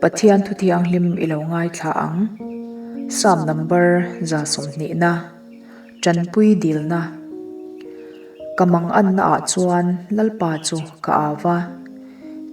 Pathian thu thianghlim i lo ngaithla ang. Psalm number 120na, Tanpui dilna. Ka manganna ah chuan Lalpa chu ka au va,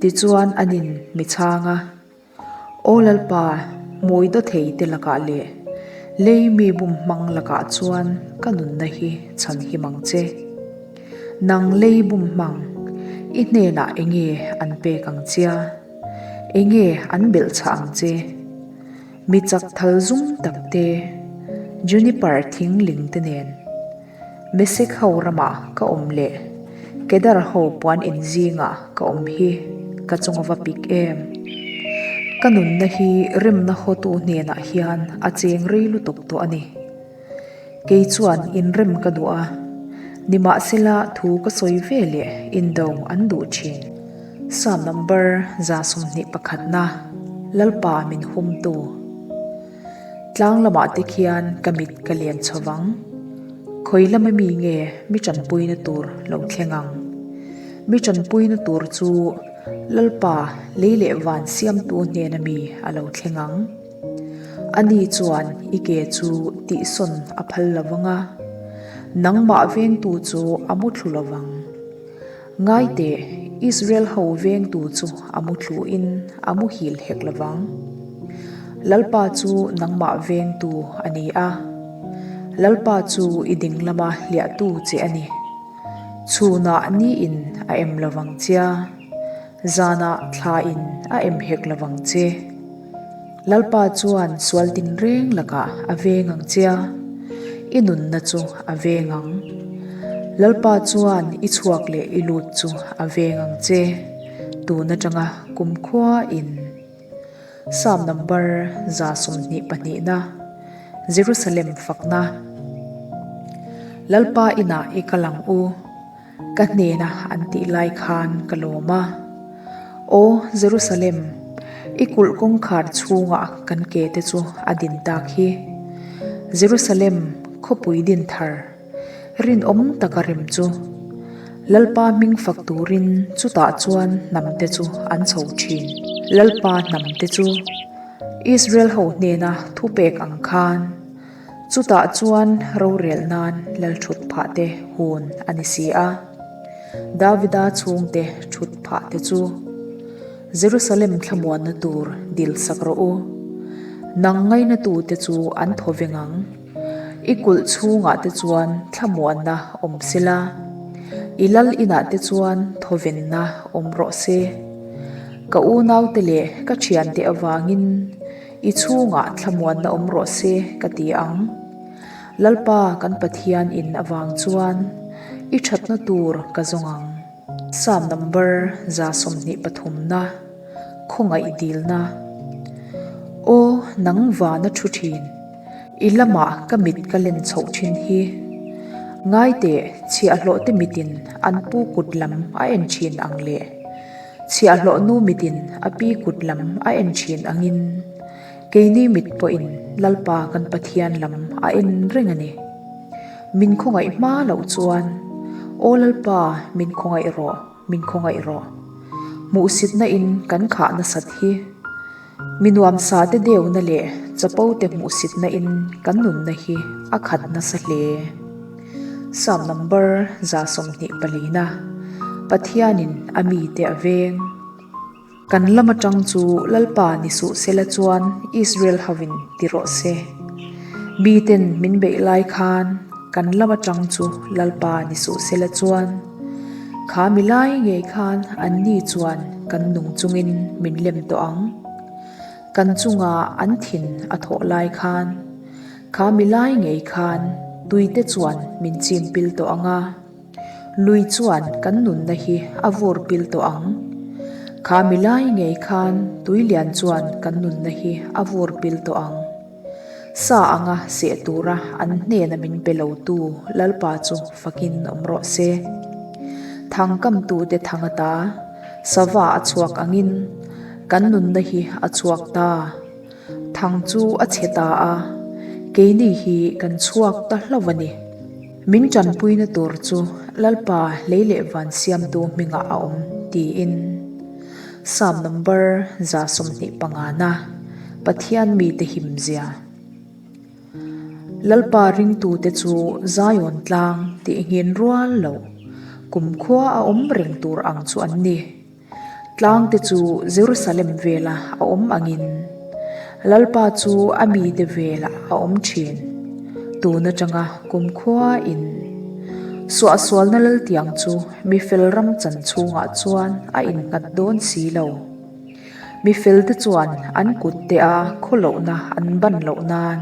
tichuan anin mi chhang a. Aw Lalpa, hmui dawthei te lakah leh lei mi bum hmang lakah chuan ka nunna hi chhan him ang che. Nang lei bum hmang, i hnenah enge an pek ang chia? Enge an belh chhah ang che? Mi chak thal zum tak te, juniper thing ling te nen. Mesek ho ramah ka awm leh Kedar ho puan in zingah ka awm hi ka chung a va pik em. Ka nunna hi remna hawtu hnenah hian a cheng rei lutuk tawh a ni. Kei chuan inrem ka duh a, nimahsela thu ka sawi ve leh indo an duh thin. Psalm number 21 na Lalpa min humtu. Tlang lamah te khian ka mit ka lian chho vang. Khawi lama mi nge mi tanpuina tur lo thleng ang? Mi tanpuina tur chu Lalpa lei leh van siamtu hnena mi a lo thleng ang. Ani chuan i ke chu tihsawn a phal lo vang a, nangmah vengtu chu a muthlu lo vang. Ngai teh, Israel ho vengtu chu a mu thluin a muhil hek lovang. Lalpa chu nangmah vengtu a ni a, Lalpa chu i ding lama hliahtu che a ni. Chhunah niin a em lovang chia, zanah thlain a em hek lovang che. Lalpa chuan sual tinreng lakah a veng ang che a, i nunna chu a veng ang. Lalpa chuan i chhuak leh i lut chu a veng ang che, tun atanga kumkhua in. Psalm number 122na, Jerusalem fakna. Lalpa inah i kal ang u. Ka hnena an tih lai khan ka lawm a, Aw Jerusalem, i kulh kawngkhar chhungah kan ke te chu a din tak hi. Jerusalem khawpui din thar, rinawm taka rem chu. Lalpa hming fak turin chutah chuan hnam te chu an chho thin. Lalpa hnam te chu Israel ho hnena thupek ang khan. Chutah chuan rorel nan lal thut phah te hun a ni si a, Davida chhungte thut phah te chu Jerusalem thlamuanna tur dil sak rawh u. Nang ngainatute chu an thaw veng ang. I kulh chhungah te chuan thlamuanna awm sela, i lal inah te chuan thawvenna awm rawh se. Ka unaute leh ka thiante avangin I chhungah thlamuanna awm rawh se ka ti ang. Lalpa kan Pathian in avang chuan i thatna tur ka zawng ang. Psalm number 23 na, Khawngaih dilna. Aw nang vana thu thin, i lamah ka mit ka len chhoh thin hi. Ngai teh chhiahhlawh te mitin an pu kut lam a en thin ang le. Chhiahhlawh nu mitin a pi kut lam a en thin angin keini mit pawhin Lalpa kan Pathian lam a en reng a ni. Min khawngaih hma loh chuan, Aw Lalpa min khawngaih rawh, min khawngaih rawh. Hmuhsitna in kan khah nasat hi. Mi nuamsa te deuhna leh chapo te hmuhsitna in kan nunna hi a khat nasa hle. Psalm number 24 na, Pathianin a mite a veng. Kan lam atang chu Lalpa ni suh sela chuan Israel hovin ti rawh se. Miten min beih lai khan kan lam atang chu Lalpa ni suh sela chuan kha mi lai ngei khan anni chuan kan nung chungin min lem tawh ang. Kan chunga an thin a thawh lai khan kha mi lai ngei khan tuite chuan min chim pil tawh ang a, lui chuan kan nunna hi a vur pil tawh ang. Kha mi lai ngei khan tui lian chuan kan nunna hi a vur pil tawh ang. Sa anga seh tura an hnena min pe lotu Lalpa chu fakin awm rawh se. Thang kamtute thang ata sava a chhuak angin kan nunna hi a chhuak ta. Thang chu a chhe ta a, keini hi kan chhuak ta hlauh a ni. Min tanpuina tur chu Lalpa lei leh van siamtu hmingah a awm, tiin. Psalm number 25 na, Pathian mite himzia. Lalpa ringtute chu Zion tlang tih nghin rual loh kumkhua a awm reng tur ang chu an ni. Tlangte chu Jerusalem vela a awm angin Lalpa chu a mite velah a awm thin. Tun atanga kumkhua in suahsualna laltiang chu mifel ram chan chhungah chuan a innghat dawn si lo. Mi felte chuan an kutte a khawlohna an ban loh nan,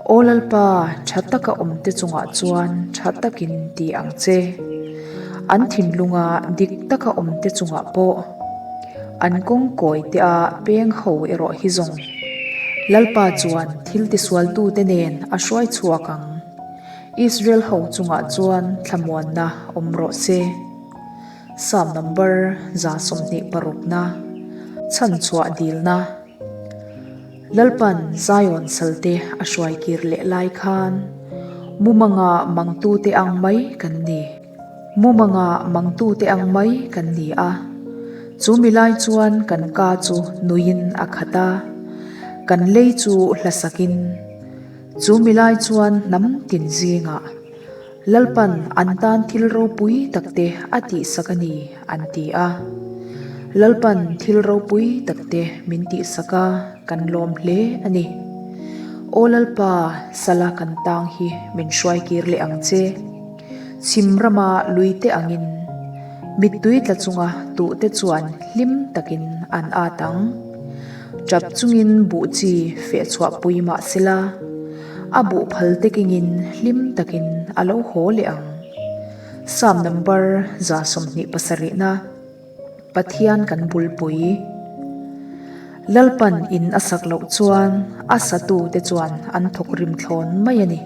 Aw Lalpa, tha taka awmte chungah chuan tha takin ti ang che. An thinlunga dik taka awmte chungah pawh an kawng kawite a peng ho erawh hi zawng. Lalpa chuan thil tisualtute nen a hruai chhuak ang. Israel ho chungah chuan thlamuanna awm rawh se. Psalm number 26 na, Chhanchhuah dilna. Lalpan Zion salte a hruai kir leh lai khan mumanga mangtute ang mai kan ni. Mumanga mangtute ang mai kan ni a. Chu mi lai chuan kan ka chu nuiin a khat a, kan lei chu hlasakin. Chu mi lai chuan hnam tin zingah. Lalpan an tan thil ropui takte a tihsak a ni, an ti a. Lalpan thil ropui takte min tihsak a, kan lawm hle a ni. Aw Lalpa, sala kan tang hi min hruai kir leh ang che. Chhim rama luite angin mittui tla chunga tuhte chuan hlim takin an at ang. Tap chungin buh chi feh chhuah pui mah sela, a buh phal te kengin hlim takin a lo haw leh ang. Psalm number 27 na, Pathian kan bulpui. Lalpan in a sak loh chuan a satu te chuan an thawk rim thlawn mai a ni.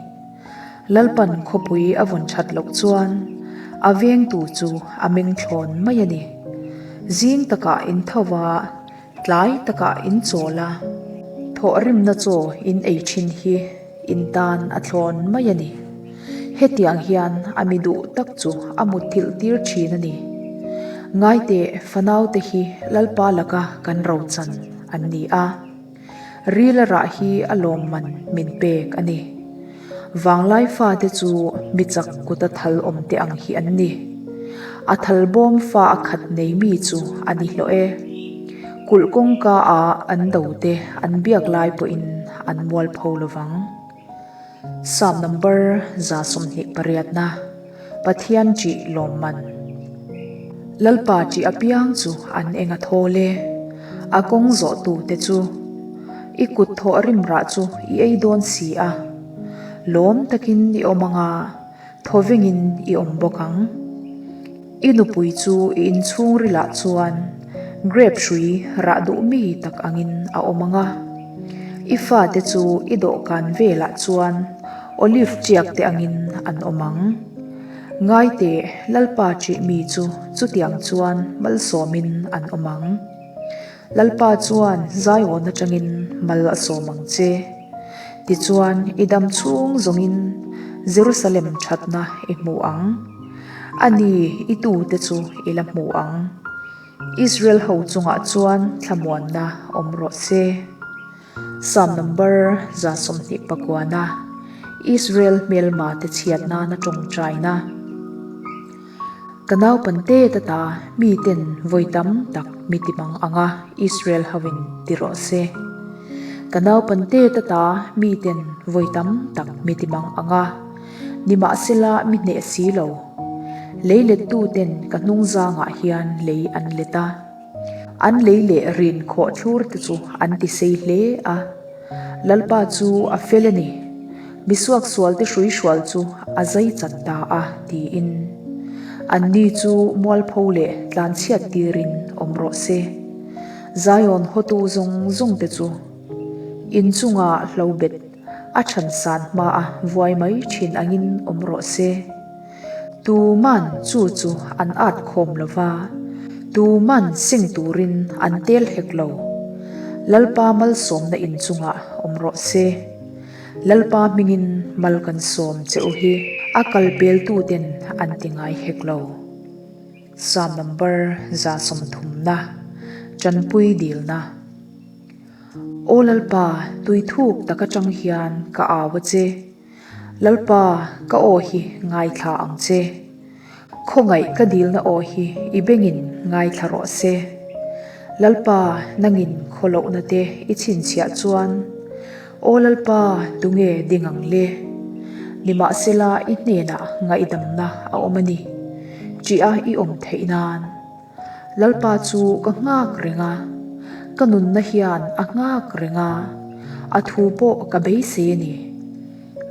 Lalpan khawpui a vawn that loh chuan a vengtu chu a meng thlawn mai a ni. Zing takah in tho va, Tlai takah in chawl a, thawhrimna chaw in ei thin hi in tan a thlawn mai a ni. Hetiang hian a mi duh tak chu a mutthilh tir thin a ni. Ngaite fanaute hi Lalpa laka kan rochan an ni a. Rila rah hi a lawmman min pek a ni. Vanglai fate chu mi chak kuta thal awm te ang hi an ni. A thal bawm fa a khat nei mi chu a ni hlawh e. Kulh kawngka ah an do te an biak lai pawhin an mualpho lovang. Psalm number 28 na, Pathian ṭih lawmman. Lalpa ṭih apiang chu an eng a thawl e, a kawng zawhtute chu i kut thawh rim rah chu i ei dawn si a, lawm takin i awm anga thawvengin i awm bawk ang. I nupui chu i inchhungrilah chuan grape hrui rah duh mi tak angin a awm ang a, i fate chu i dawhkan velah chuan olive ṭiak te angin an awm ang. Ngaiteh, Lalpa ṭih mi chu chutiang chuan malsawmin an awm ang. Lalpa chuan Zion aṭangin mal a sawm ang che. Tichuan, i dam chhung zawngin Jerusalem ṭhatna i hmu ang. A ni, i tute chu i la hmu ang. Israel ho chungah chuan thlamuanna awm rawh se. Psalm number 29 na, Israel hmelma te chhiat nana tawngtaina. Ka naupangte tata miten vawi tam tak mi ti mang anga Israel hoin ti rawh se. Ka naupangte tata miten vawi tam tak mi ti mang anga nimahsela mi hneh si lo. Lei lettuten ka hnungzangah hian lei an let a. An lei leh rin khawh thlur te chu an ti sei hle a. Lalpa chu a fel a ni. Mi suaksualte hruihrual chu a zai chat ta a, tiin. Anni chu mualpho leh tlanchhiat tirin awm rawh se. Zion hawtu zawng zawng te chu inchunga hlobet a thansan hmaa vuai mai thin angin awm rawh se. Tuman chu chu an at khawm lo va, tuman seng turin an tel hek lo. Lalpa malsawmna inchungah awm rawh se. Lalpa hmingin mal kan sawm che u hi a kal peltuten an ti ngai hek lo. Psalm number 30 na. Ṭanpui dilna. Aw Lalpa, tui thuk tak aṭang hian ka au a che. Lalpa, ka aw hi ngaithla ang che. Khawngaih ka dilna aw hi i bengin ngaithla rawh se. Lalpa, nangin khawlohna te i chhinchhiah chuan, Aw Lalpa, tunge ding ang le? Nimahsela i hnenah ngaihdamna a awm a ni, ṭih-a i awm theih nan. Lalpa chu ka nghak reng a, ka nunna hian a nghak reng a, a thu pawh ka beisei a ni.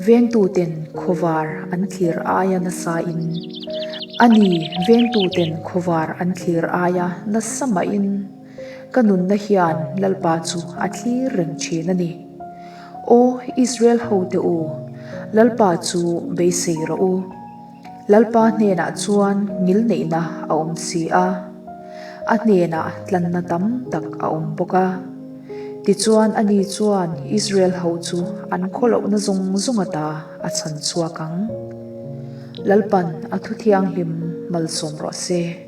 Vengtuten khawvar an thlir aia nasa in, a ni, vengtuten khawvar an thlir aia nasa mahin ka nunna hian Lalpa chu a thlir reng thin a ni. Aw Israel hote u, Lalpa chu beisei rawh u. Lalpa hnenah chuan ngilneihna a awm si a, a hnenah tlanna tam tak a awm bawk a. Tichuan ani chuan Israel ho chu an khawlohna zawng zawng ata a chhan chhuak ang. Lalpan a thu thianghlim malsawm rawh se.